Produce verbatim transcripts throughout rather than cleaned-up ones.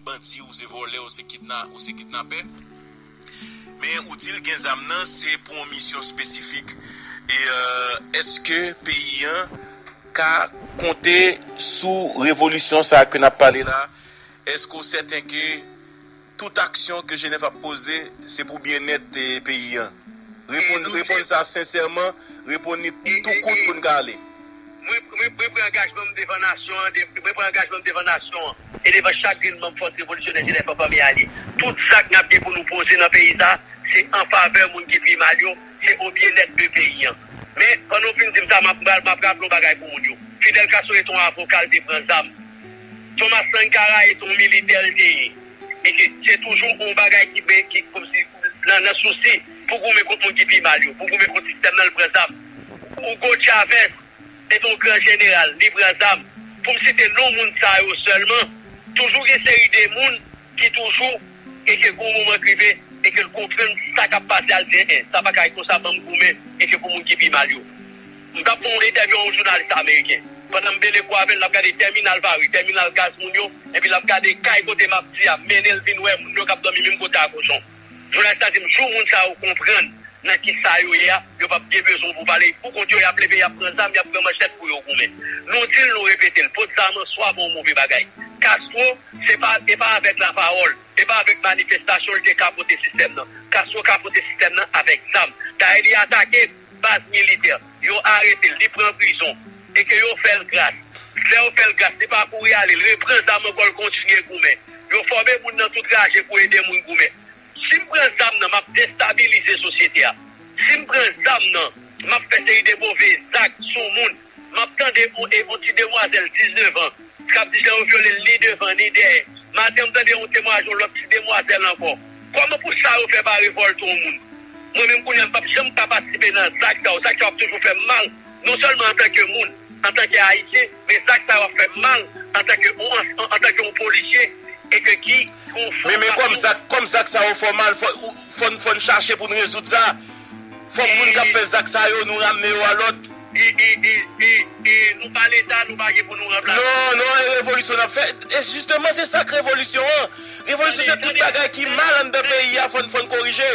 bandi, ou se vòlè, ou se kidna, ou se kidnapè. Men ou di l gen zam nan, se pou yon misyon espesifik. E euh, èske peyi an ka konte sou revolisyon sa a ke n ap pale la? Èske w sèten ke tout aksyon ke Jenèf ap poze, se pou byennèt eh, peyi an? Reponn, reponn sa sensèman, reponn li tou kout pou n ka ale. Mwen, mwen, mwen pran angajman m devan nasyon an, de- mwen pran angajman m devan nasyon an, e devan chak grenn manm Fòs Revolisyonè Jenèf an Fanmi Alye. Tout zak n ap gen pou nou poze nan peyi sa, se an favè moun ki pi mal yo, se o byennèt de peyi an. Men, pandan w fin di m sa, m ap, m ap raple yon bagay pou moun yo. Fidel Castro se te yon avoka, l te pran zam. Thomas Sankara se te yon militè, l te ye. E ke se toujou yon bagay ki, ki kòmsi nan, nan sousi pou goumen kont moun ki pi mal yo, pou goumen kont sistèm nan, l pran zam. Hugo Chavez se te yon gran jeneral, li pran zam. Pou m site non moun sa yo sèlman, toujou gen seri de moun ki toujou, e ke gon moman k rive, e ke l konprann sa k ap pase, al di, en, sa pa ka ret konsa, ban m goumen, e ke pou moun ki pi mal yo. M t ap fè yon entèvyou a yon jounalis ameriken. Pandan m bele kou avè l, l ap gade tèminal Vare, tèminal gaz moun yo, epi l ap gade kay kote m ap di a, mennen l vin wè moun yo k ap dòmi menm kote a kochon. Jounalis la di m, jou moun sa yo konprann nan kisa yo ye a, yo p ap gen bezwen w pou pale. Pou kont yo, y ap leve, y ap pran zam, y ap pran manchèt pou yo goumen. Nou di l, nou repete l, pot zam an swa bon ou move bagay. Castro, se pa, e pa avèk lapawòl, e pa avèk manifestasyon l te kapote sistèm nan. Castro kapote sistèm nan avèk zam. Dayè, li atake baz militè. Yo arete l, li pran prizon. E ke yo fè l gras. Lè yo fè l gras, li pa kouri ale, l repran zam ankò, l kontinye goumen. Yo fòme moun nan tout raje pou ede moun goumen. Si m pran zam nan, m ap destabilize sosyete a. Si m pran zam nan, m ap fè seri de move zak sou moun. M ap tande yon, e, yon ti demwazèl diznèf an k ap di jan yo vyole l ni devan ni dèyè. Maten, m tande yon temwayaj yon lòt ti demwazèl ankò. Kòman pou sa yo fè pa revòlte yon moun? Mwen menm kounye a, m p ap janm ka patisipe nan zak sa yo. Zak sa yo ap toujou fè m mal, non sèlman antanke moun, antanke Ayisyen, men zak sa yo ap fè m mal antanke yon, antanke yon polisye, e ke ki gon fòm. Men, men kòm zak, kòm zak sa yo fè w mal, fò, fò, fò n chache pou n rezoud sa. Fòk moun k ap fè zak sa yo, nou ramne yo a lòd. E, e, e, e, e, nou pa Leta, nou pa gen pou nou ranplase. Non, non, e revolisyon n ap fè. E jisteman, se sa k revolisyon an. Revolisyon, se tout bagay ki mal anndan peyi a, fò n, fò n korije.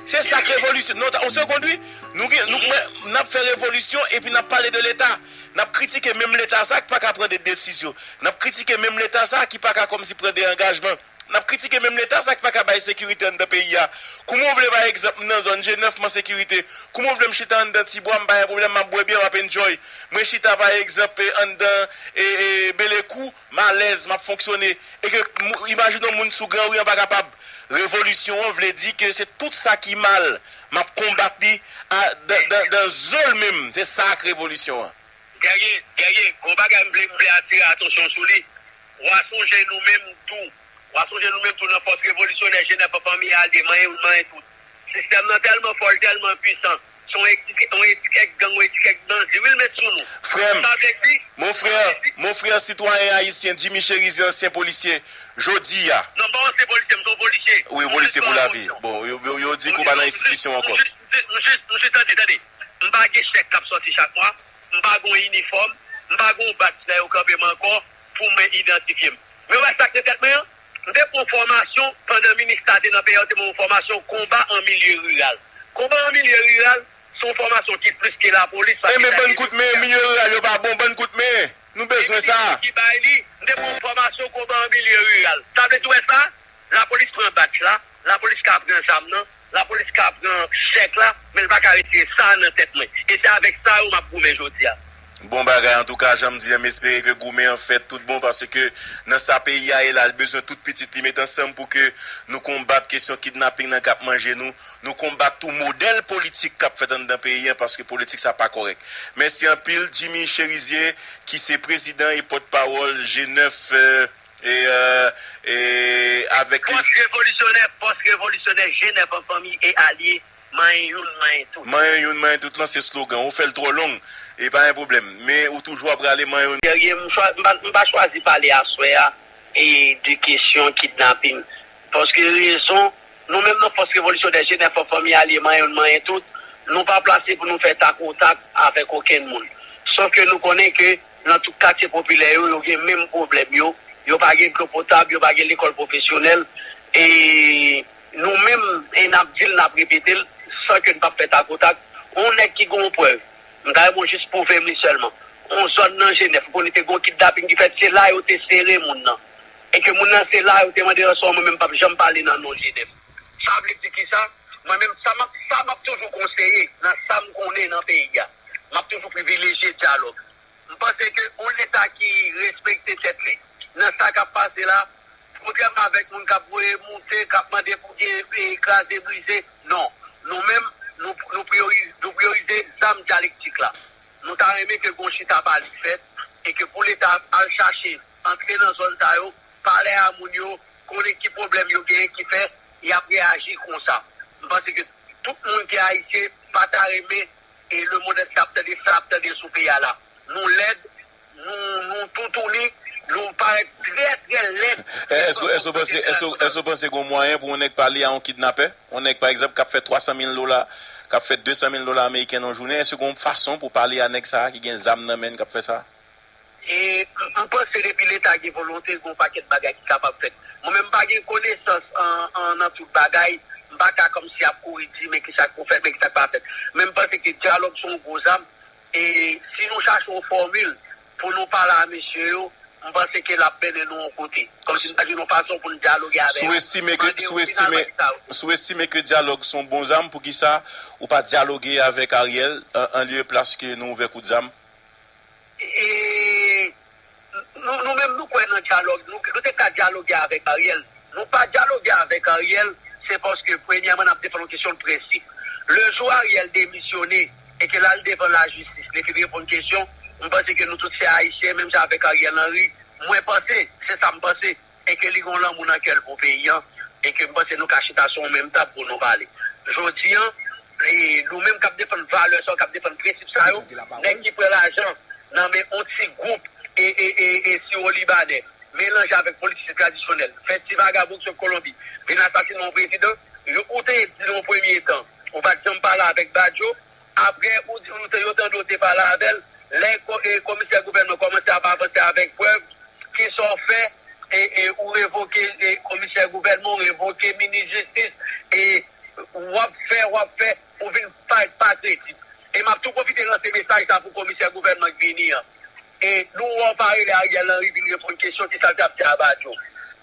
Se sa k revolisyon. Non, ta- yon segond, wi. Nou gen, nou, mwen, n ap fè revolisyon epi n ap pale de Leta. N ap kritike menm Leta sa ki pa ka pran de desizyon. N ap kritike menm Leta sa ki pa ka kòmsi pran de angajman. N ap kritike menm Leta sa ki pa ka bay sekirite anndan peyi a. Kouman w vle, pa egzanp, m nan zòn G nèf, m an sekirite? Kouman w vle m chita anndan Tibwa, m pa gen pwoblèm, m ap bwè byè, m ap enjoy? Mwen chita, pa egzanp, e, anndan e, e, Belekou, m alèz, m ap fonksyone. E ke, mou- imajine yon moun sou Gran Ri an pa kapab. Revolisyon an vle di ke se tout sa ki mal, m ap konbat li a, dan, dan, dan zo l menm. Se sa k revolisyon an. Guerrier, Guerrier, gon bagay m vle, m vle atire atansyon sou li. W a sonje nou menm tou. W a sonje nou menm tou nan Fòs Revolisyonè Jenèf an Fanmi Alye, manyen youn, manyen tout. Sistèm nan tèlman fò, l tèlman pwisan. Se yon eti-, yon etikèt gang, yon etikèt bandi, wi, l met sou nou. Frè m, Sa vle di, mon frè, mon frè sitwayen ayisyen Jimmy Chérizier, ansyen polisye, jodi a. Non, m pa ansyen polisye, m se yon polisye. Wi, polisye pou lavi. Bon, yo, yo, yo di ke w pa nan enstitisyon ankò. M jis, m jis, m jis, tande, tande. M pa gen chèk k ap sòti chak mwa. M pa gen yon inifòm, m pa gen yon badj lè yo kanpe m ankò pou mwen idantifye m. Men w wè sa k nan tèt mwen an? M te pran yon fòmasyon pandan Minista te nan peyi a, yo te ban mwen yon fòmasyon konba an milye riral. Konba an milye riral, se yon fòmasyon ki plis ke lapolis. Enben, bann kout men, milye riral yo pa bon, bann kout men, nou bezwen sa. Ki bay li, m te pran yon fòmasyon konba an milye riral. Sa vle di w wè sa? Lapolis pran badj la, lapolis ka pran zam nan, lapolis ka pran chèk la, men l pa ka retire sa nan tèt mwen. E se avèk sa yo m ap goumen jodi a. Bon bagay, antouka, jan m di an, m espere ke goumen an fèt tout bon, paske nan sa peyi a ye la, l bezwen tout pitit li met ansanm pou ke nou konbat kesyon kidnaping nan k ap manje nou, nou konbat tou modèl politik k ap fèt anndan peyi an, paske politik sa pa kòrèk. Mèsi anpil, Jimmy Chérizier, ki se prezidan e pòtpawòl G nèf, euh, E, euh, e avèk. Fòs revolisyonè, fòs revolisyonè, G nèf an fanmi e alye, manyen youn, manyen tout. Manyen youn, manyen tout lan, se slogan. Ou fè l twò long, e pa yon pwoblèm. Men ou toujou ap rale manyen youn. Guerrier, m chwa-, m pa, m pa chwazi pale aswè a e de kesyon kidnaping. Paske rezon, nou menm nan Fòs Revolisyonè G nèf an fanmi alye, manyen youn, manyen tout, nou pa plase pou nou fè tak o tak avèk okenn moun. Sòf ke nou konnen ke nan tout katye popilè yo, yo gen menm pwoblèm yo, Yo pa gen dlo potab, yo pa gen lekòl pwofesyonèl. E nou menm, e n ap di l, n ap repete l, san ke n p ap fè takotak. Yon nèg ki gen yon prèv, m ta renmen w jis pwouve m li sèlman. Yon zòn nan Jenèf, ou konnen te gen yon kidnaping ki fèt, se la yo te sere moun nan. E ke moun nan se la yo te mande ranson an, mwen menm m p ap janm pale nan non Jenèf. Sa vle di kisa? Mwen menm, sa m ap, sa m ap toujou konseye nan sa m konnen nan peyi a, m ap toujou privilejye dyalòg. M panse ke yon Leta ki respekte tèt li, nan sa k ap pase la, kontrèman avèk moun k ap voye moute, k ap mande pou gen, e, kraze brize, non. Nou menm, nou, nou priyorize, nou priyorize zam dyalektik la. Nou ta renmen ke gon chita pale fèt e ke pou Leta al chache, antre nan zòn sa yo, pale a moun yo, konnen ki pwoblèm yo genyen ki fè y ap reyaji konsa. M panse ke tout moun ki ayisyen pa ta renmen e lemonn antye ap tande sa, ap tande sou peyi a la. Nou lèd, nou, nou toutouni, nou parèt trè, trè lèd. Èske, èske w panse, èske, èske w panse gen yon mwayen pou yon nèg pale a yon kidnapè? Yon nèg, pa egzanp, k ap fè twa san mil dola, k ap fè de san mil dola ameriken nan yon jounen, èske gen yon fason pou pale a nèg sa a ki gen zam nan men l k ap fè sa? E m, m panse depi Leta gen volonte, gen yon pakèt bagay ki kapab fèt. Mwen menm, m pa gen konesans an, an, nan tout bagay, m pa ka kòmsi ap kouri di, men kisa k pou fèt, men kisa k pa fèt. Men m panse ke dyalòg se yon gwo zam, e si nou chache yon fòmil pou nou pale a mesye yo, m panse ke l ap mennen nou yon kote. Kòmsi n pa jwenn yon fason pou n dyaloge avè yo. Sou estime ke, mande yo sou estime, finalman kisa yo. Sou estime ke dyalòg se yon bon zam, poukisa ou pa dyaloge avèk Ariel, an, an lye plas ke nou ouvè kout zam? E nou, nou menm, nou kwè nan dyalòg. Nou, nou te ka dyaloge avèk Ariel. Nou pa dyaloge avèk Ariel, se paske, premyèman, n ap defann yon kesyon de prensip. Le jou Ariel demisyone e ke l al devan lajistis, li fin reponn kesyon, m panse ke nou tout se Ayisyen, menm jan avèk Ariel Henry. Mwen panse, se sa m panse, e ke li gen yon lanmou nan kè l pou peyi a, e ke m panse nou ka chita sou yon menm tab pou nou pale. Jodi a, e nou menm k ap defann valè sa yo, k ap defann prensip sa yo, nèg ki pran lajan nan men yon ti gwoup e, e, e, e siwo libanè, melanje avèk politisyen tradisyonèl, fè ti vagabon ki sot Kolonbi, vin asasinen yon prezidan, yo, ou te di nan yon premye tan, ou pa t janm pale avèk Badio, apre, ou di, ou te, yo tande w te pale avè l, lè ko-, e, komisè gouvènman kòmanse ap avanse avèk prèv, kisa w fè, e, e, ou revoke, e, komisè gouvènman, ou revoke minis jistis, e, w ap fè, w ap fè, ou vin parèt pa kredib. E m ap tou pwofite lanse mesaj sa pou komisè gouvènman k vini an. E nou wè w pa rele Ariel Henry vin reponn kesyon kisa l t ap di a Badio.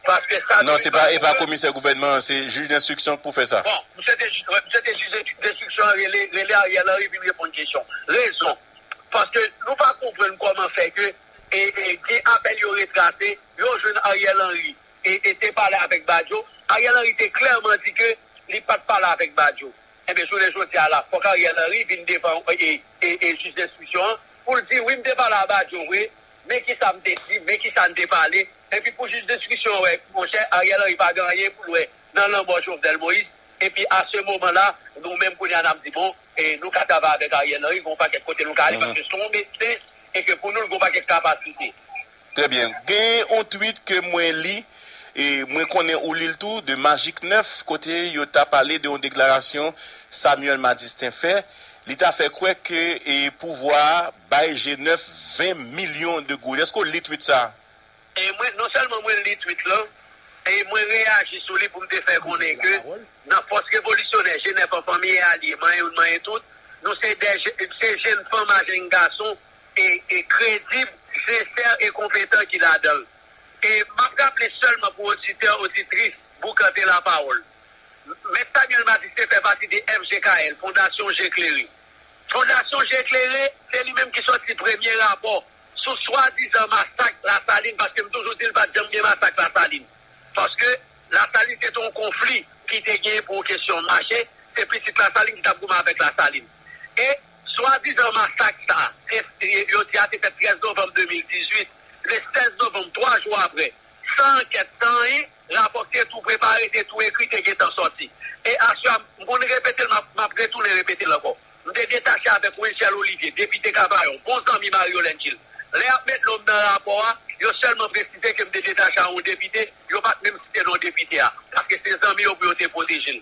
Paske sa... Non, se pa, e pa komisè gouvènman an, se jij denstriksyon k pou fè sa. Bon, m swete, m swete jij denstriksyon an rele, rele Ariel Henry vin reponn kesyon. Rezon. Paske nou pa konprann kòman fè ke, e, e, gen apèl yo retrase, yo jwenn Ariel Henry e, e te pale avèk Badio. Ariel Henry te klèman di ke li pa t pale avèk Badio. Enben, jounen jodi a la, fòk Ariel Henry vin devan, e, e, e, jij denstriksyon an pou l di, wi, m te pale a Badio vre, men kisa m te di, men kisa n te pale. Epi pou jij denstriksyon an wè, monchè, Ariel Henry pa gen anyen pou l wè nan lanmò Jovenel Moïse. Epi a se moman la, nou menm kounye a n ap di, bon, e nou ka travay avèk Ariel Henry, gen yon pakèt kote nou ka ale, paske se yon medsen, e ke pou nou, l gen yon pakèt kapasite. Trè byen. Gen yon tweet ke mwen li, e mwen konnen ou li l tou, de Magic nèf, kote yo ta pale de yon deklarasyon Samuel Madistin fè. Li ta fè kwè ke, e, pouvwa a bay G nèf ven milyon de goud. Èske w li tweet sa? E mwen, non sèlman mwen li tweet lan, e mwen reyaji sou li pou m te fè konnen ke nan fòs revolisyonè G nèf an, fanmi e alye, manyen youn, manyen tout, nou se de je-, se jenn fanm a jenn gason e, e kredib, sensè e konpetan ki ladan l. E m ap raple sèlman pou oditè, oditris, boukante lapawòl. Mèt Samuel Madistin fè pati de F J K L, Fondasyon Je Klere. Fondasyon Je Klere, se li menm ki sòti premye rapò sou swadizan masak Lasalin, paske m toujou di l pa t janm gen masak Lasalin. Paske Lasalin se te yon konfli ki te genyen pou yon kesyon mache, se pitit Lasalin ki t ap goumen avèk Lasalin. E swadizan masak sa, e, e, yo di a te fèt trèz novanm de mil dizuit, le sèz novanm, twa jou apre, san ankèt, san anyen, rapò k te tou prepare, te tou ekri, te gentan sòti. E aswè a, m konn repete l, m ap, m ap retounen repete l ankò. M te detache avèk Wenchèl Olivier, depite Kavayon, bon zanmi Marie Yolène Gilles. Lè y ap met non m nan rapò a, yo sèlman presize ke m te detache a yon depite, yo pa t menm site non depite a, paske se zanmi yo pou yo te pwoteje l.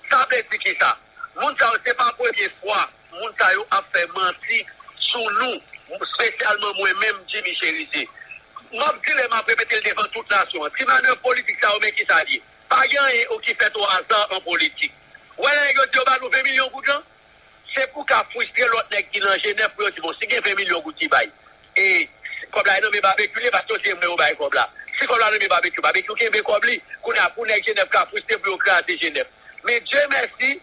Sa vle di kisa? Moun sa yo, se pa premye fwa moun sa yo ap fè manti sou nou, espesyalman mwen menm, Jimmy Chérizier. M ap di l e m ap repete l devan tout nasyon an. Ti manèv politik sa yo, men kisa l ye. Pa gen anyen ou ki fèt o aza an politik. Ou wè lè nèg yo di yo ba nou ven milyon goud lan? Se pou ka fristre lòt nèg ki nan Jenèf pou yo di, bon, si gen ven milyon goud ki bay, e kòb la e nan men Babekyou li ye, paske yo se mwen yo bay kòb la. Si kòb la nan men Babekyou, Babekyou kenbe kòb li. Kounye a, pou nèg Jenèf ka fristre pou yo kraze Jenèf. Men Dye mèsi,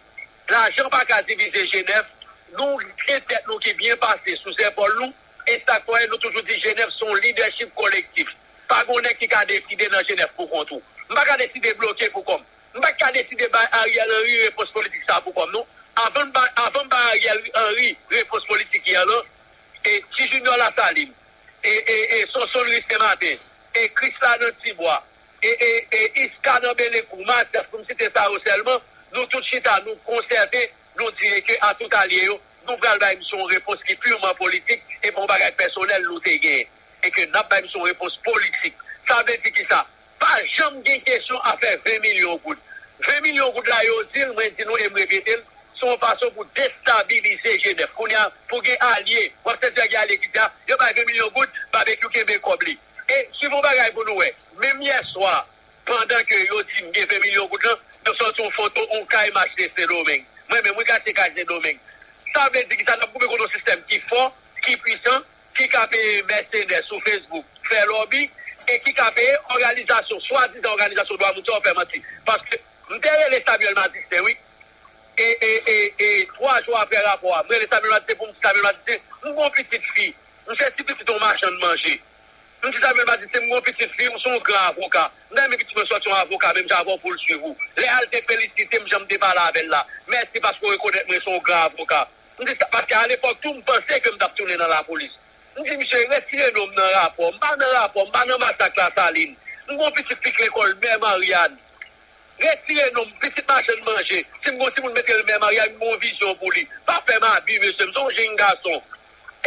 lajan pa ka divize Jenèf. Nou gen tèt nou ki byen pase sou zèpòl nou. E sa k fè nou toujou di Jenèf se yon lidèchip kolektif. Pa gen yon nèg ki ka deside nan Jenèf pou kont ou. M pa ka deside bloke pou kò m. M pa ka deside bay Ariel Henry repons politik sa pou kò m, non. Avan m bay, avan m bay Ariel Henry repons politik yè lan, e Ti Junior Lasalin, e, e, e Sonson Louis Saint Martin, e Krisla nan Tibwa, e, e, e Iska nan Belenkou, Matyas, pou m site sa yo sèlman, nou tout chita, nou konsète, nou di ke a tout alye yo, nou pral bay misye yon repons ki pirman politik, e pa yon bagay pèsonèl nou te genyen. E ke n ap bay misye yon repons politik. Sa vle di kisa? Pa janm gen kesyon afè ven milyon goud. Ven milyon goud la, yo di l, mwen di nou e m repete l, se yon fason pou destabilize Jenèf. Kounye a, pou gen alye, w ap santi gen alye ki di, a, yo bay ven milyon goud, Babekyou kenbe kòb li. E, swiv yon bagay pou nou wè. Menm yè swa, pandan ke yo di m gen ven milyon goud lan, yo sòti yon foto yon kay m achte Sendomeng. Mwen menm, wi, m achte kay Sendomeng. Sa vle di kisa? N ap goumen kont yon sistèm ki fò, ki pwisan, ki ka peye mèsenè sou Facebook, fè lòbi, e ki ka peye òganizasyon, swadizan òganizasyon dwa moun sa yo fè manti. Paske m te rele Samuel Madistin, wi. E, e, e, e, twa jou apre rapò a, m rele Samuel Madistin pou m di Samuel Madistin, m gon pitit fi, m se ti pitit yon machann manje. M di Samuel Madistin, m gon pitit fi, m se yon gran avoka. M ta renmen pitit mwen sòti yon avoka, menm jan avè w pou l swiv ou. Lè a l te felisite m, jan m te pale avè l la. Mèsi paske w rekonèt mwen se yon gran avoka. M di sa, paske alepòk tou, m panse ke m t ap tounen nan lapolis. M di, misye, retire non m nan rapò. M pa nan rapò, m pa nan masak Lasalin. M gon pitit fi k lekòl, Mè Maryàn. Retire non m, pitit machann manje. Si m gon timoun, mete l Mè Maryàn, m gon vizyon pou li. Pa fè m abi, mesye, m se yon jenn gason.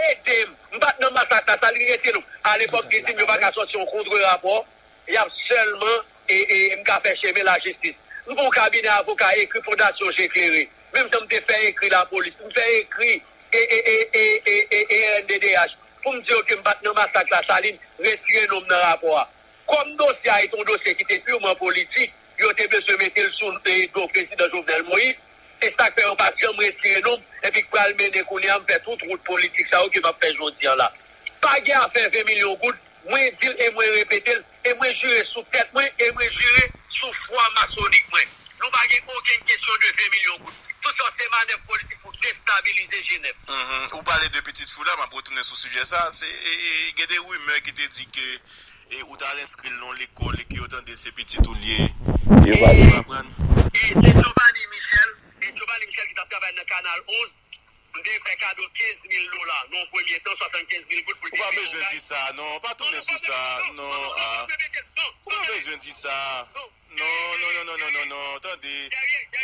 Ede m. M pa t nan masak Lasalin, retire non m. Alepòk, yo di m yo pa ka sòti yon kontre rapò. Y ap sèlman, e, e, m ka fè chemen lajistis. M gon kabinè avoka, ekri Fondasyon Je Klere. Menm jan m te fè ekri lapolis, m fè ekri e, e, e, e, e, e, e R N D D H. Pou m di yo ke m pa t nan masak Lasalin, retire non m nan rapò a. Kòm dosye a se yon dosye ki te pirman politik, yo te bezwen mete l sou, e, do prezidan Jovenel Moïse. E sa k fè yo pa t janm retire non m, epi k pral mennen kounye a m fè tout wout politik sa yo ke m ap fè jodi a la. Pa gen afè ven milyon goud, mwen di l e mwen repete l, e mwen jire sou tèt mwen, e mwen jire sou fwa masonik mwen. Nou pa gen okenn kesyon de ven milyon goud. Tout sa se manèv politik pou destabilize Jenèf. Mhm. Ou pale de pitit fi w la, m ap retounen sou sijè sa. Se, e, e, gen de rimè ki te di ke e ou t al enskri l nan yon lekòl e ke yo tande se pitit ou l ye. Yo pa vle aprann. E se Giovanni Michel, e Giovanni Michel ki t ap travay nan Kanal onz, m te fè kado kenz mil dola nan yon premye tan, swasannkenz mil goud pou l te peye yon kay. Ou pa bezwen di sa, non, pa tounen sou sa, non, a. Ou pa bezwen di sa. Non, non, non, non, non, non, non, tande.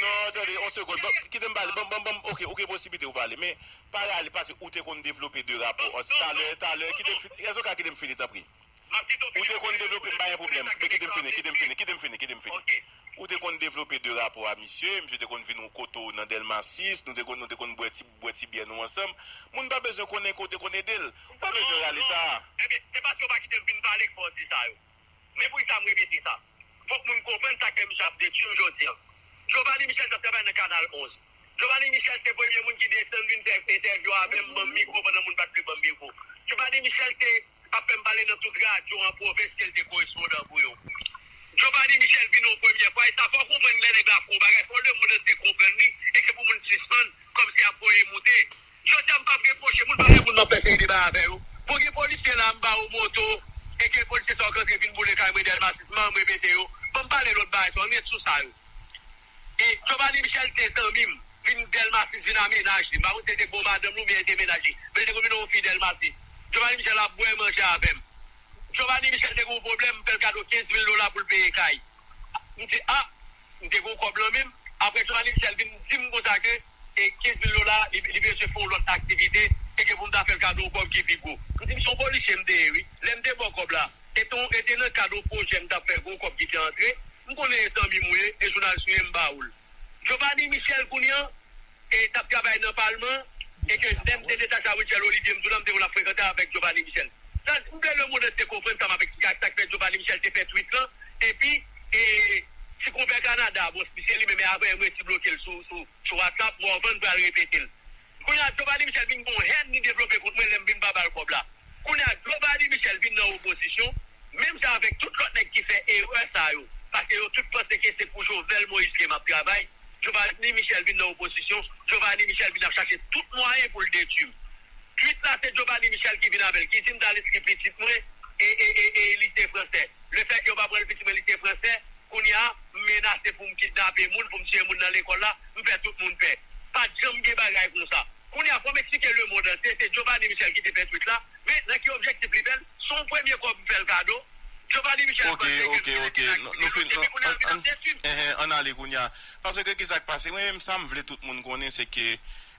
Non, tande, yon segonn. Ban, kite m pale. Ban, ban, ban, ok, ou gen posiblite ou pale. Men, pa rale, paske ou te konn devlope de rapò. Talè, talè, kite m fini. Ezoka, kite m fini, tanpri. Ou te konn devlope, m pa gen pwoblèm. Men kite m fini, kite m fini, kite m fini, kite m fini. Ou te konn devlope de rapò a misye, misye te konn vin kote w nan Dèlma sis, nou te konn, nou te konn bwè ti, bwè ti byè nou ansanm. Moun pa bezwen konnen ke w te konn ede l. Ou pa bezwen rale sa. Ebyen, se paske w pa kite m fin pale k fè w di sa yo. Men poukisa m repete sa? Fòk moun konprann sa k fè misye ap detwi m jodi a. Giovanni Michel t ap travay nan Kanal onz. Giovanni Michel se premye moun ki desann vin fè entèvyou avè m, ban m mikwo pandan moun pa t vle ban m mikwo. Giovanni Michel te ap fè m pale nan tout radyo an pwovens ke l te korespondan pou yo. Giovanni Michel vin yon premyè fwa, e sa fò w konprann lè nèg la fè yon bagay, fò lemonn antye konprann li, e se pou moun sispann kòmsi ap voye moute. Jodi a, m p ap repwoche moun, pa gen moun m ap fè seri deba avè yo. Pou gen polisye la, m ba yo moto, e ke polisye sa yo k antre vin boule kay mwen Dèlma sis, m repete yo. Ban m pale lòt bagay sa yo, m ret sou sa yo. E Giovanni Michel te zanmi m, vin Dèlma sis, vin a mennaj li. M pa konn si se te bon madanm li oubyen se te mennaj li. Men li te konn vin yon fi Dèlma sis. Giovanni Michel ap bwè manje avè m. Giovanni Michel te gen yon pwoblèm, m fè l kado kenz mil dola pou l peye kay. M di, a, m te gen yon kòb lan men m. Apre, Giovanni Michel vin di m konsa ke, e, kenz mil dola, li, li bezwen fè yon lòt aktivite, e ke pou m ta fè l kado yon kòb ki pi gwo. M di, misye, yon polisye m te ye, wi. Lè m te ba w kòb la, e te, e te nan kad yon pwojè m t ap fè, gen yon kòb ki te antre. M konnen e zanmi m ou ye, e jounalis ou ye, m ba ou l. Giovanni Michel kounye a, e t ap travay nan palman, e ke lè m te detache a Michel Olivier, m di w la, m te konn ap frekante avèk Giovanni Michel. Sa, m vle lemonn antye konprann sa m ap eksplike ak sa k fè Giovanni Michel te fè tweet lan. Epi, e, ti konpè Kanada, bon, se li menm, e apre m resi bloke l sou, sou, sou WhatsApp, Morvan pral repete l. Kounye a, Giovanni Michel vin gen yon hèn li devlope kont mwen lè m vin pa ba l kòb la. Kounye a, Giovanni Michel vin nan opozisyon, menm jan avèk tout lòt nèg ki fè erè sa yo, paske yo tout panse ke se pou Jovenel Moïse ke m ap travay. Giovanni Michel vin nan opozisyon, Giovanni Michel vin ap chache tout mwayen pou l detwi m. Tweet la, se Giovanni Michel ki vin avè l, ki di m t al enskri pitit mwen e, e, e, e lise fransè. Lefètke yo pa pran l pitit mwen lise fransè, kounye a, m menase pou m kidnape moun, pou m tiye moun nan lekòl la, m fè tout moun pè. Pa t janm gen bagay konsa. Kounye a, fò m eksplike lemonn antye, se Giovanni Michel ki te fè tweet la, men nan ki objektif li fè l? Se yon premye kòb m fè l kado. Giovanni Michel Ok, panse ke ok, m ok. Gen Nou, nou fin, epi kounye a l vin ap detwi m. Enhen, ann ale kounye a. Paske ki sa k pase? Mwen menm, sa m vle tout moun konnen, se ke,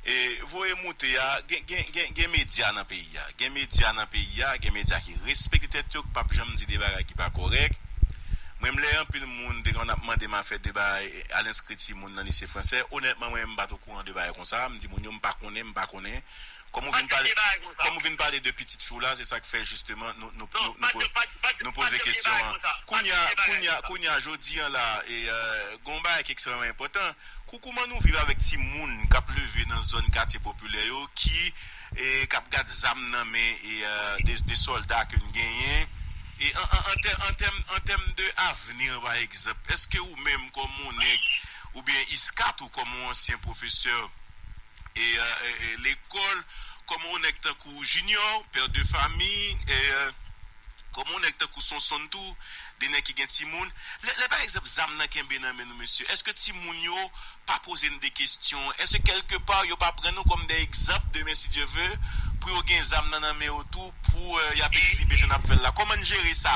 e, voye moute a, gen, gen, gen, gen medya nan peyi a. Gen medya nan peyi a, gen medya ki respekte tèt yo, ki p ap janm di de bagay ki pa kòrèk. Mwen, m lè anpil moun te konn ap mande m afè de bagay, al enskri timoun nan lise fransè. Onètman, mwen menm, m pa t okouran de bagay konsa. M di moun yo, m pa konnen, m pa konnen. Kòm ou vin pale, kòm ou vin pale de pitit fi w la, se sa k fè jisteman nou, nou, nou, nou, nou poze kesyon an. Kounye a, kounye a, kounye a, jodi an la, e, euh, gen yon bagay ki ekstrèmman enpòtan. Kou-, kouman nou viv avèk timoun k ap leve nan zòn katye popilè yo ki, e, k ap gad zam nan men, e, euh, de, de sòlda ke n genyen? E an, an, an tè-, an tèm, an tèm de avni, pa egzanp, èske ou menm kòm yon nèg, oubyen Iskat ou kòm yon ansyen pwofesè, e, euh, e, e, lekòl, kòm yon nèg tankou Junior, pè de fami, e, euh, kòm yon nèg tankou Sonson tou, de nèg ki gen timoun. Lè, lè pa egzanp zam nan kenbe nan men nou, mesye, èske timoun yo pa poze n de kesyon? Èske kèlkepa yo pa pran nou kòm de egzanp demen, si Dye ve, pou yo gen zam nan nan men yo tou, pou, euh, y ap egzibe jan n ap fè l la? Kòman n jere sa?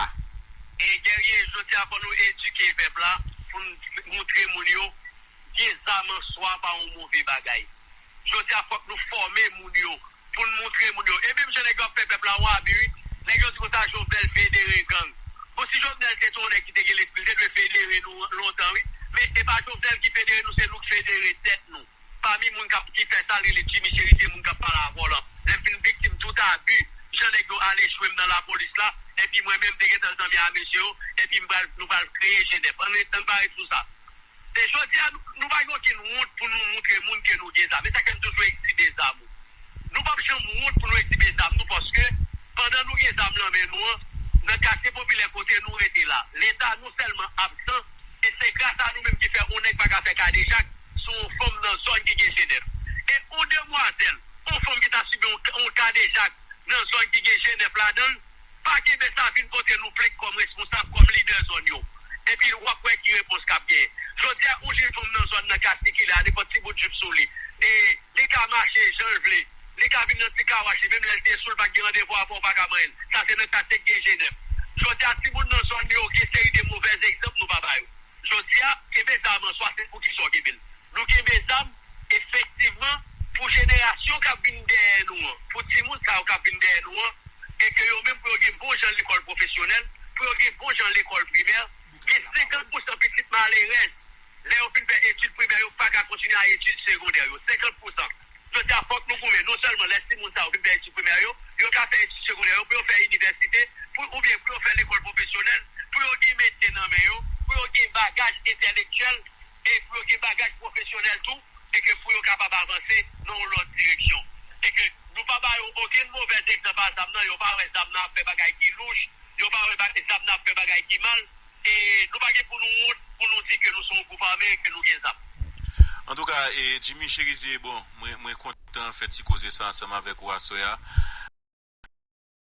E Guerrier, jodi a fò nou edike pèp la, pou n moutre moun yo gen zam an swa pa yon move bagay. Jodi a fòk nou fòme moun yo, pou n moutre moun yo. E menm jan nèg yo ap fè pèp la yon abi, wi. Nèg yo di konsa Jovenel federe gang. Bon, si Jovenel te tou yon nèg ki te gen lespri, li te dwe federe nou lontan, wi. Men e pa Jovenel ki federe nou, se nou k federe tèt nou. Pami moun k ap, ki fè sa l rele Jimmy Chérizier, moun k ap pale avè w lan. Lè m fin viktim tout abi, jan nèg yo al echwe m nan lapolis la, epi mwen menm m te gentan zanmi a mesye yo, epi m pral, nou pral kreye Jenèf. Ann ret, ann pa ret sou sa. E jodi a, nou, nou pa gen okenn wont pou nou moutre moun ke nou gen zam. E sa k fè m toujou egzibe zam ou. Nou p ap janm wont pou nou egzibe zam nou, paske pandan nou gen zam nan men nou an, nan katye popilè kote nou rete la, Leta non sèlman absan, e se gras a nou menm ki fè yon nèg pa ka fè kadejak sou yon fanm nan zòn ki gen Jenèf. E yon demwazèl, yon fanm ki ta sibi yon, yon kadejak nan zòn ki gen Jenèf ladan l, pa kenbe sa vin pote nou plent kòm responsab, kòm lidè zòn yo. Epi w ap wè ki repons k ap genyen. Jodi a, yon jèn fanm nan zòn nan ka sikile a nenpòt ti bout jip sou li. E li ka mache jan l vle. Li ka vin nan ti kawach li, menm lè l te sou, l pa t gen randevou avè w, ou pa ka manyen l. Sa se nan katye k gen Jenèf. Jodi a, timoun nan zòn yo gen seri de movèz egzanp nou pa ba yo. Jodi a, kenbe zam an swa, se pou kisa w kenbe l? Nou kenbe zam, efektivman, pou jenerasyon k ap vin dèyè nou an, pou timoun sa yo k ap vin dèyè nou an, e ke yo menm pou yo gen bon jan lekòl pwofesyonèl, pou yo gen bon jan lekòl primè, gen senkant pousan pitit malerèz, lè yo fin fè etid primè, yo pa ka kontinye a etid segondè yo. Senkant pousan. Jodi a, fòk nou goumen, non sèlman lè timoun sa yo fin fè etid primè yo, yo ka fè etid segondè yo, pou yo fè inivèsite, pou, oubyen pou yo fè lekòl pwofesyonèl, pou yo gen metye nan men yo, pou yo gen bagaj entèlektyèl, e pou yo gen bagaj pwofesyonèl tou, e ke pou yo kapab avanse nan yon lòt direksyon. E ke nou pa ba yo okenn movèz egzanp a zam nan, yo pa wè zam nan ap fè bagay ki louch, yo pa wè ba-, zam nan ap fè bagay ki mal, e nou pa gen pou nou wont pou nou di ke nou se yon gwoup ame e ke nou gen zam. Antouka, e, Jimmy Chérizier, bon, mwen, mwen kontan fè ti koze sa ansanm avèk ou aswè a.